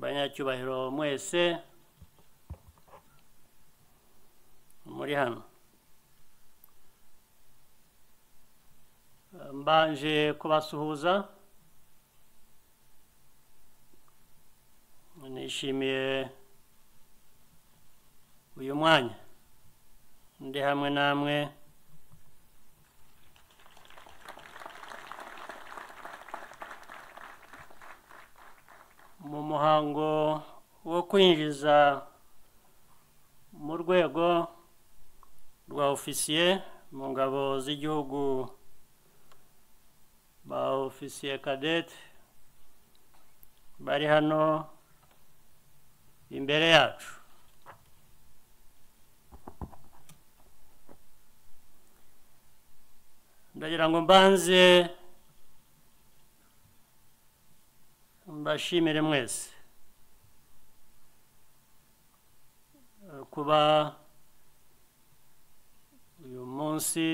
Banyacyubahiro mwese muri hano, mbanje kubasuhuza, nishimiye uyu mwanya ndi hamwe namwe mu muhango wo kwinjiza mu rwego rwa ofisiye mu ngabo z'igihugu ba ofisiye kadete bari hano imbere yacu. Ndagira ngo mbanze mbashimire mwese kuba uyu munsi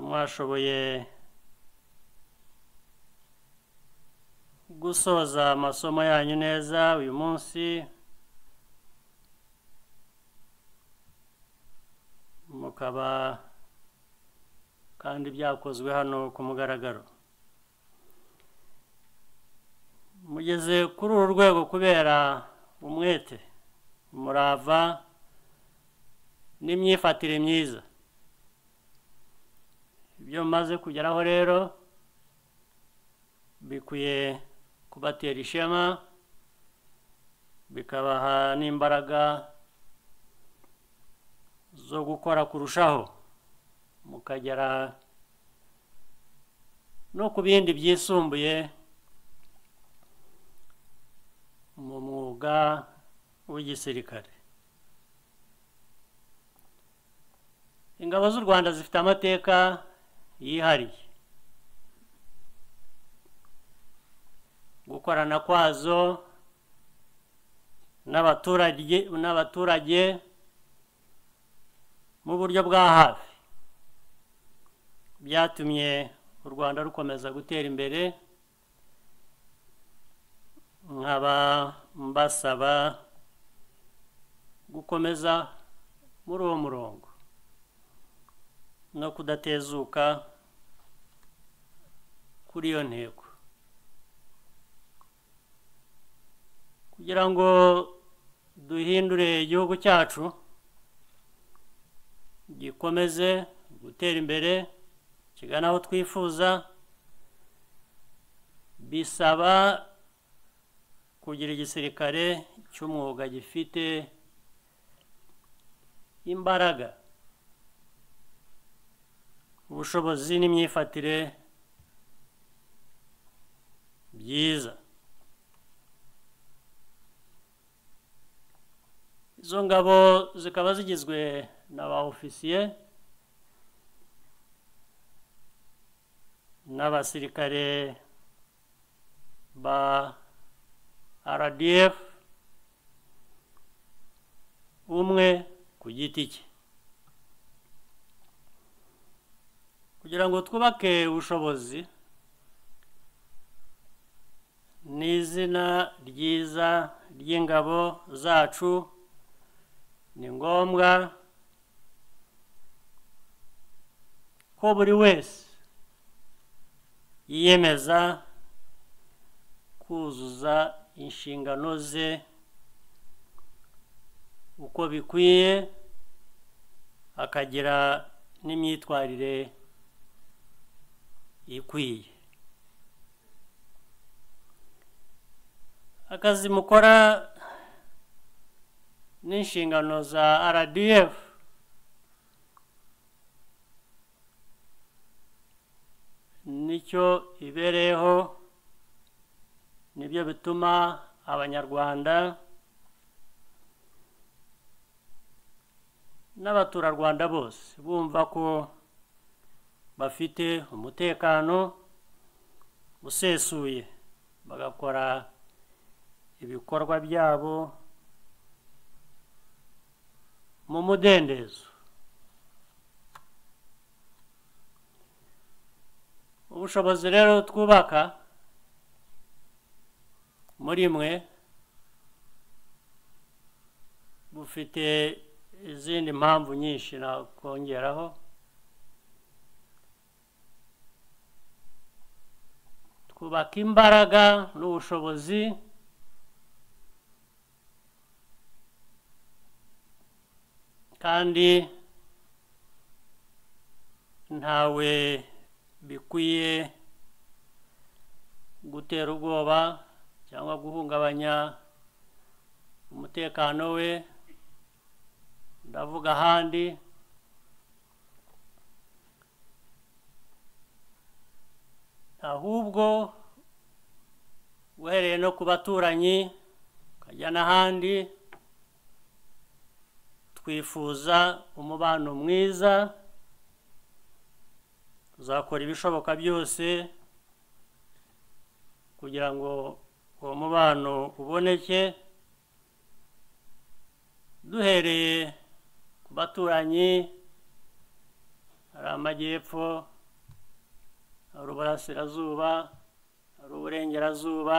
mwashoboye gusoza amasomo yanyu neza uyu munsi, mukaba kandi byakozwe hano ku mugaragaro. Mugeze kuri uru rwego kubera umwete, umurava n'imyifatire myiza. Ibyo maze kugeraho rero bikwiye kubatera ishema, bikabaha n'imbaraga zo gukora kurushaho, mukagera no ku bindi byisumbuye mu mwuga w'igisirikare. Ingabo z'u Rwanda zifite amateka yihariye. Gukorana kwazo n'abaturage mu buryo bwa hafi byatumye u Rwanda rukomeza gutera imbere. Nkaba mbasaba gukomeza muri uwo murongo no kudatezuka kuri iyo ntego, kugira ngo duhindure igihugu cyacu gikomeze gutera imbere kigana aho twifuza. Bisaba kugira igisirikare cy'umwuga gifite imbaraga, ubushobozi n'imyifatire byiza. Izo ngabo zikaba zigizwe na ba ofisiye n'abasirikare ba RDF umwe ku giti cye. Kugira ngo twubake ubushobozi n'izina ryiza ry'ingabo zacu, ni ngombwa ko buri wese yiyemeza kuzuza inshingano ze uko bikwiye, akagira n'imyitwarire ikwiye. Akazi mukora n'inshingano za RDF nicyo ibereyeho, nibyo bituma Abanyarwanda n'abaturarwanda bose bumva ko bafite umutekano usesuye, bagakora ibikorwa byabo mu mudendezo. Ubushobozi rero twubaka muri mwe bufite izindi mpamvu nyinshi nakongeraho. Twubaka imbaraga n'ubushobozi kandi ntawe bikwiye gutera ubwoba cyangwa guhungabanya umutekano we, ndavuga ahandi. Ahubwo uhereye no ku baturanyi ukajya n'ahandi, twifuza umubano mwiza, tuzakora ibishoboka byose kugira ngo uwo mubano uboneke, duhereye ku baturanyi, hari amajyepfo, hari uburasirazuba, hari uburengerazuba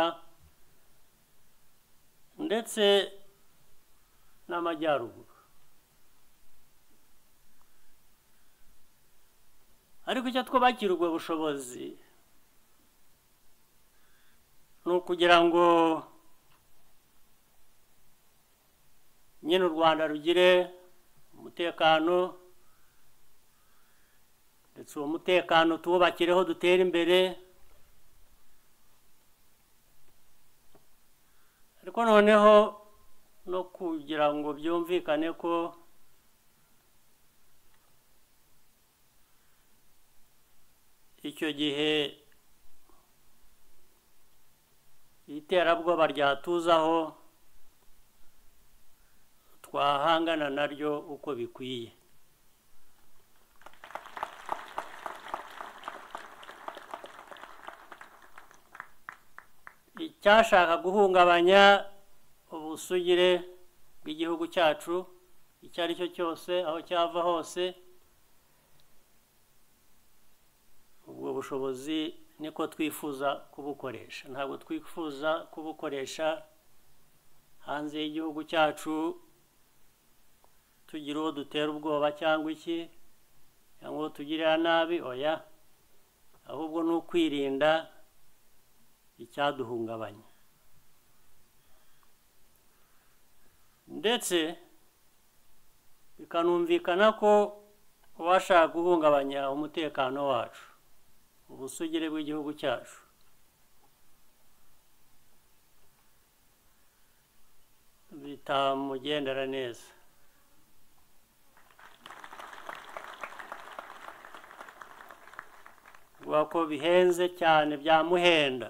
ndetse n'amajyaruguru. Ariko icyo twubakira ubwo bushobozi ni ukugira ngo nyine u Rwanda rugire umutekano, ndetse uwo mutekano tuwubakireho dutere imbere. Ariko noneho no kugira ngo byumvikane ko icyo gihe iterabwoba ryatuzaho twahangana naryo uko bikwiye. Icyashaka guhungabanya ubusugire bw'igihugu cyacu icyo ari cyo cyose, aho cyava hose, ubwo bushobozi niko twifuza kubukoresha. Ntabwo twifuza kubukoresha hanze y'igihugu cyacu tugira uwo dutera ubwoba cyangwa iki cyangwa uwo tugirira nabi, oya, ahubwo ni ukwirinda icyaduhungabanya. Ndetse bikanumvikana ko uwashaka guhungabanya umutekano wacu, ubusugire bw'igihugu cyacu, bitamugendera neza. Kuko bihenze cyane, byamuhenda,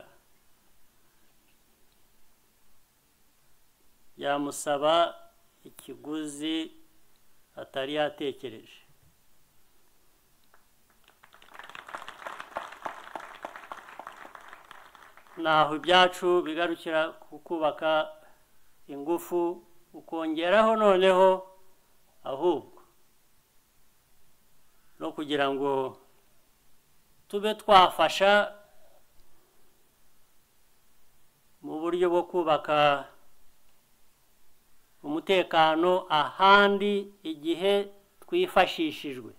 byamusaba ikiguzi atari yatekereje. Naho ibyacu bigarukira ku kubaka ingufu, ukongeraho noneho ahubwo no kugira ngo tube twafasha mu buryo bwo kubaka umutekano ahandi igihe twifashishijwe.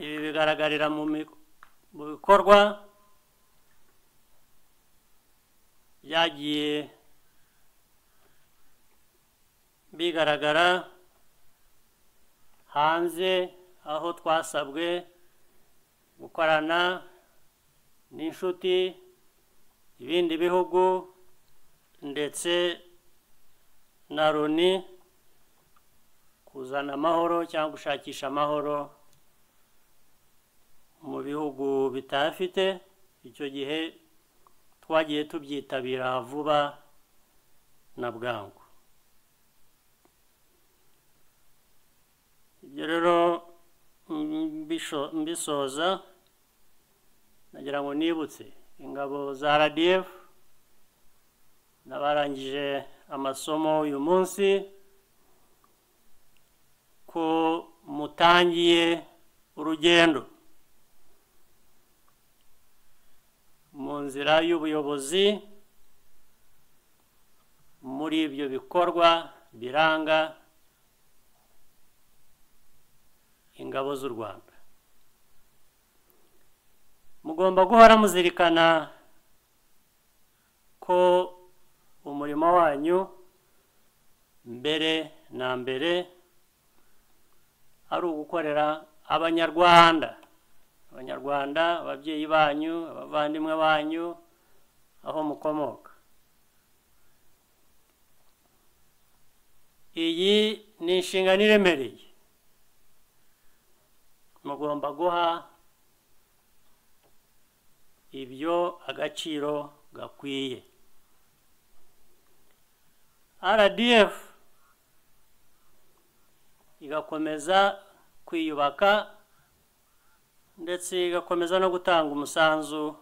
Ibi bigaragarira mu bikorwa byagiye bigaragara hanze, aho twasabwe gukorana n'inshuti, ibindi bihugu ndetse na Loni kuzana amahoro cyangwa gushakisha amahoro mu bihugu bitafite. Icyo gihe twagiye tubyitabira vuba na bwangu. Ibyo rero mbisoza nagira ngo nibutse ingabo za RDF n'abarangije amasomo uyu munsi ko mutangiye urugendo. inzira y'ubuyobozi muri ibyo bikorwa biranga ingabo z'u Rwanda. Mugomba guhora muzirikana ko umurimo wanyu mbere na mbere ari ugukorera Abanyarwanda, Abanyarwanda, ababyeyi banyu, abavandimwe banyu, aho mukomoka. Iyi ni inshingano iremereye mugomba guha ibyo agaciro gakwiye. RDF igakomeza kwiyubaka ndetse igakomeza no gutanga umusanzu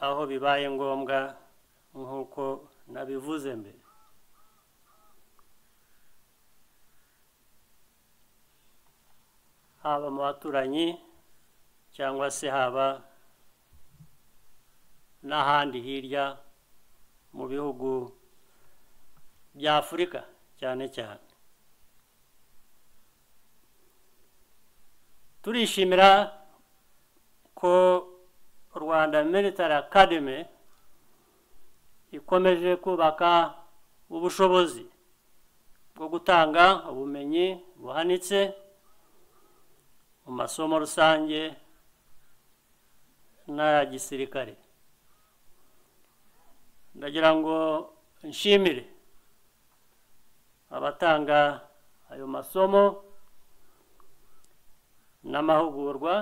aho bibaye ngombwa nk'uko nabivuze mbere. Haba mu baturanyi cyangwa se haba n'ahandi hirya mu bihugu bya Afurika cyane cyane. Turishimira ko Rwanda Military Academy ikomeje kubaka ubushobozi bwo gutanga ubumenyi buhanitse mu masomo rusange n'aya gisirikare. Ndagira ngo nshimire abatanga ayo masomo n'amahugurwa,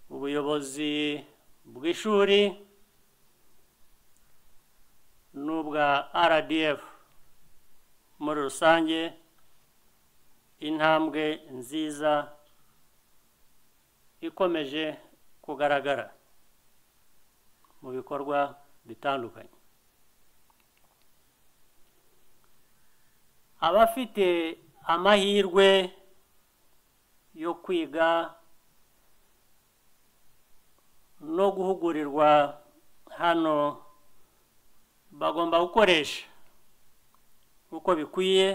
ubuyobozi bw'ishuri n'ubwa RDF muri rusange, intambwe nziza ikomeje kugaragara mu bikorwa bitandukanye. Abafite amahirwe yo kwiga no guhugurirwa hano bagomba gukoresha uko bikwiye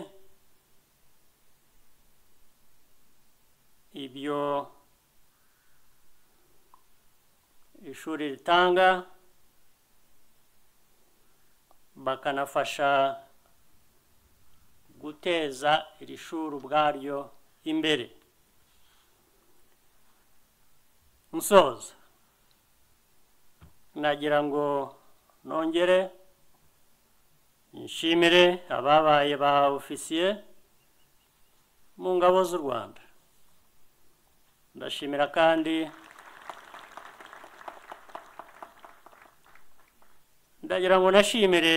ibyo ishuri ritanga, bakanafasha guteza iri shuri ubwaryo imbere. Musoza, nagira ngo nongere nshimire ababaye ba ofisiye mu ngabo z'u Rwanda. Ndashimira kandi ndagira ngo nashimire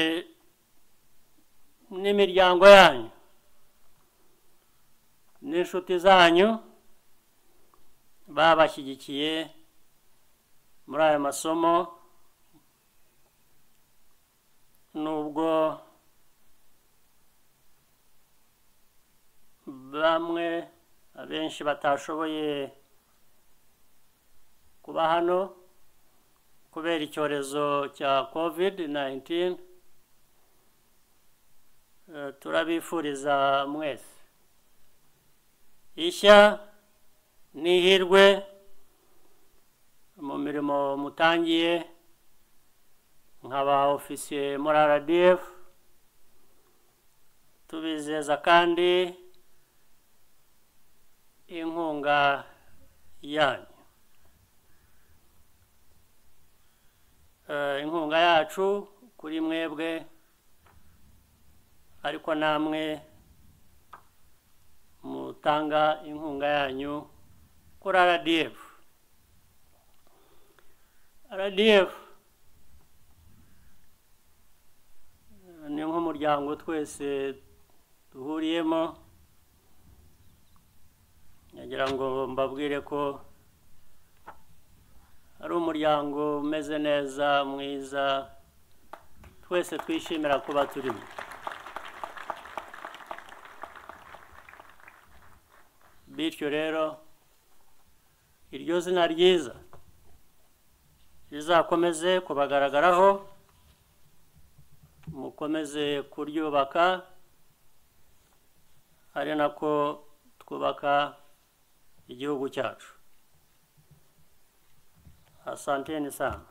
n'imiryango yanyu n'inshuti zanyu babashyigikiye muri aya masomo, nubwo bamwe abenshi batashoboye kuba hano kubera icyorezo cya COVID-19. Turabifuriza mwese ishya n'ihirwe mu mirimo mutangiye nk'aba ofisiye muri RDF. Tubizeza kandi inkunga yanyu, inkunga yacu kuri mwebwe, ariko namwe mutanga inkunga yanyu kuri RDF. RDF ni nk'umuryango twese duhuriyemo. Nagira ngo mbabwire ko ari umuryango umeze neza, mwiza, twese twishimira kuba turimo. Bityo rero Iryo zina ryiza rizakomeze kubagaragaraho, mukomeze kuryubaka, ari nako twubaka igihugu cyacu. Asanteni sana.